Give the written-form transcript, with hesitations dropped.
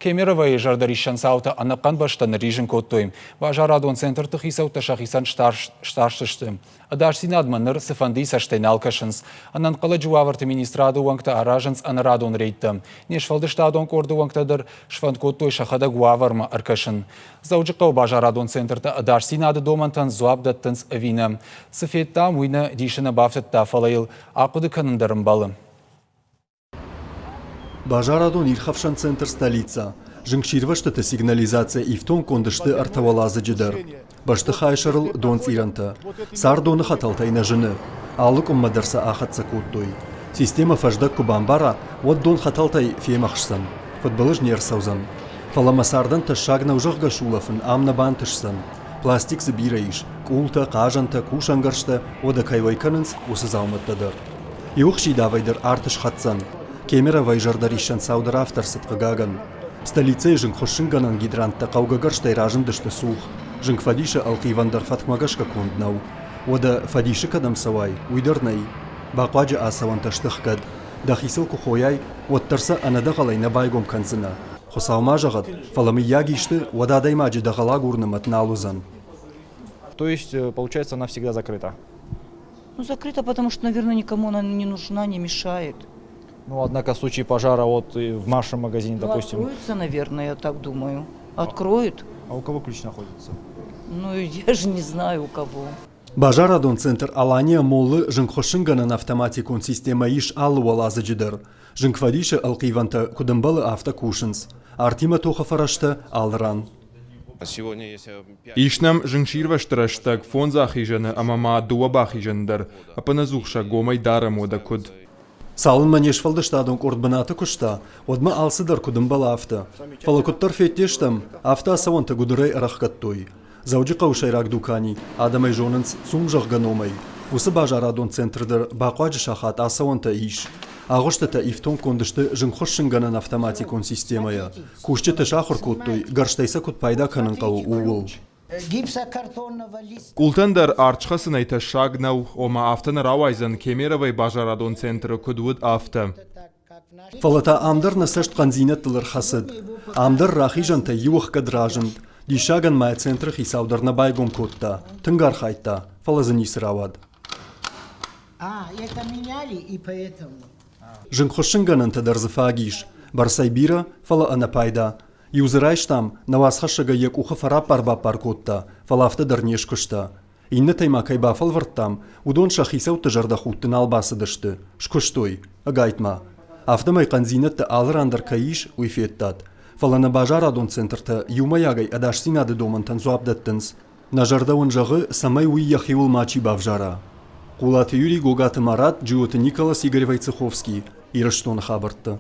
Кемеровойы зӕрдӕриссӕн цаутӕ ӕнӕхъӕн бӕстӕ нырризын кодтой. Базарадон центрты хицӕуттӕ сӕхицӕн старстысты. Ӕдасдзинадмӕ ныр цыфӕндыйы цӕстӕй нал кӕсынц. Ӕнӕнхъӕлӕджы уавӕрты министрады уӕнгтӕ аразынц ӕнӕрадон рейдтӕ. Не сфӕлдыстадон къорды уӕнгтӕ дӕр сфӕнд кодтой сӕхӕдӕг уавӕрмӕ ӕркӕсын. Дзӕуджыхъӕуы базарадон центртӕ ӕдасдзинады домӕнтӕн дзуапп дӕттынц ӕви нӕ. Цы федтам, уый нӕ дисы нӕ бафтыдта, фӕлӕ йыл ахъуыды кӕнын дӕр ӕмбӕлы. Базарадон ирхӕфсӕн центр «Столица». Зынгсирвӕзтыты сигнализацийӕ ифтонггонд сты ӕртӕуӕладзыджы дӕр. Бӕстыхайы сӕрыл донцъирӕнтӕ. Цар доны хӕтӕлтӕй нӕ зыны. Алы къуыммӕ дӕр сӕ ахӕццӕ кодтой. Системӕ фӕздӕг куы бамбара, уӕд дон хӕтӕлтӕй фемӕхсдзӕн. Фыдбылыз не рцӕудзӕн. Фӕлӕ мӕ цардӕн тӕссаг нӕу зӕгъгӕ сулӕфын ам нӕ бантысдзӕн. Пластик дзы бирӕ ис, къултӕ, хъазӕнтӕ, кусӕнгӕрзтӕ, уӕдӕ кӕй уӕй кӕнынц, уыцы дзаумӕттӕ дӕр. Иу ӕхсидавӕй дӕр арт схӕцдзӕн. Кемеровойы зӕрдӕриссӕн цау дӕр афтӕ ӕрцыд, хъыгагӕн. Столицӕйы зынгхуыссынгӕнӕн гидранттӕ хъӕугӕ гӕрзтӕй разындысты цух. Зынгфӕдисы ӕлхъивӕн дӕр фӕткмӕ гӕсгӕ конд нӕу. Уӕдӕ фӕдисы кӕдӕм цӕуай, уый дӕр нӕй. Бахъуаджы ацӕуӕнтӕ сты хгӕд. Дӕхи сыл куы хойай, уӕддӕр сӕ ӕнӕдӕгъӕлӕй нӕ байгом кӕндзынӕ. Хуыцау ма зӕгъӕд, фӕлӕ мыййаг исты, уӕд адӕймаджы дӕгъӕл агурыны мӕт нал уыдзӕн. То есть, получается, она всегда закрыта? Ну, закрыта, потому что, наверное, никому она не нужна, не мешает. Ну, однако, в случае пожара вот в нашем магазине, Ну, допустим. откроется, наверное, я так думаю. Откроют. А у кого ключ находится? Ну, я же не знаю, у кого. Базарадон центр «Алания Молл»-ы зынгхуыссынгӕнӕн автоматикон системӕ ис алы уӕладзыджы дӕр. Зынгфӕдисы ӕлхъивӕнтӕ куыд ӕмбӕлы, афтӕ кусынц. Артимӕ тохы фӕрӕзтӕ алы ран. Ис нӕм зынгсирвӕзты рӕстӕг фондз ахизӕны ӕмӕ ма дыууӕ бахизӕны дӕр. Ӕппынӕдзух сӕ гомӕй дарӕм уӕдӕ куыд. Цалынмӕ не сфӕлдыстадон къорд бынаты куыста, уӕдмӕ алцыдӕр куыд ӕмбӕлы, афтӕ. Фӕлӕ куыддӕр федде стӕм, афтӕ ацӕуӕнтӕ гуыдырӕй ӕрӕхгӕдтой. Дзӕуджыхъӕуы сӕйраг дукани, адӕм ӕй зонынц ЦУМ зӕгъгӕ номӕй, уыцы базарадон центры дӕр бахъуаджы сахат ацӕуӕнтӕ ис. Агъуыстытӕ ифтонггонд сты зынгхуыссынгӕнӕн автоматикон системӕйӕ. Кусджыты сахуыр кодтой, гӕрзтӕй сӕ куыд пайда кӕнын хъӕуы, ууыл. Къултӕн дӕр арт схӕцынӕй тӕссаг нӕу, ома афтӕ нӕ рауайдзӕн Кемеровойы базарадон центры куыд уыд, афтӕ. Фӕлӕ та ам дӕр нӕ цӕст хъӕндзинӕдтыл ӕрхӕцыд. Ам дӕр рахизӕнтӕй иу ӕхгӕд разынд. Диссагӕн ма йӕ центры хицау дӕр нӕ байгом кодта. Тынг архайдта, фӕлӕ дзы ницы рауад. Зынгхуыссынгӕнӕнтӕ дӕр дзы фаг ис. Бӕрцӕй бирӕ, фӕлӕ ӕнӕпайда. Иу дзы райстам, нӕ уацхӕссӕгӕй йӕ къухы фӕраппар-баппар кодта, фӕлӕ афтӕ дӕр не скуыста. Иннӕтӕй ма кӕй бафӕлвӕрдтам, уыдон сӕ хицӕутты зӕрдӕхудты нал бацыдысты, скуыстой, ӕгайтма. Афтӕмӕй хъӕндзинӕдтӕ алы ран дӕр кӕй ис, уый федтат. Фӕлӕ нӕ базарадон центртӕ иумӕйагӕй ӕдасдзинады домӕнтӕн дзуапп дӕттынц. Нӕ зӕрдӕ уын зӕгъы, цӕмӕй уый йӕхиуыл мачи бавзара. Хъулаты Юрий, Гогаты Марат, Джиоты Николас, Игорь Войцеховский. Ирыстоны хабӕрттӕ.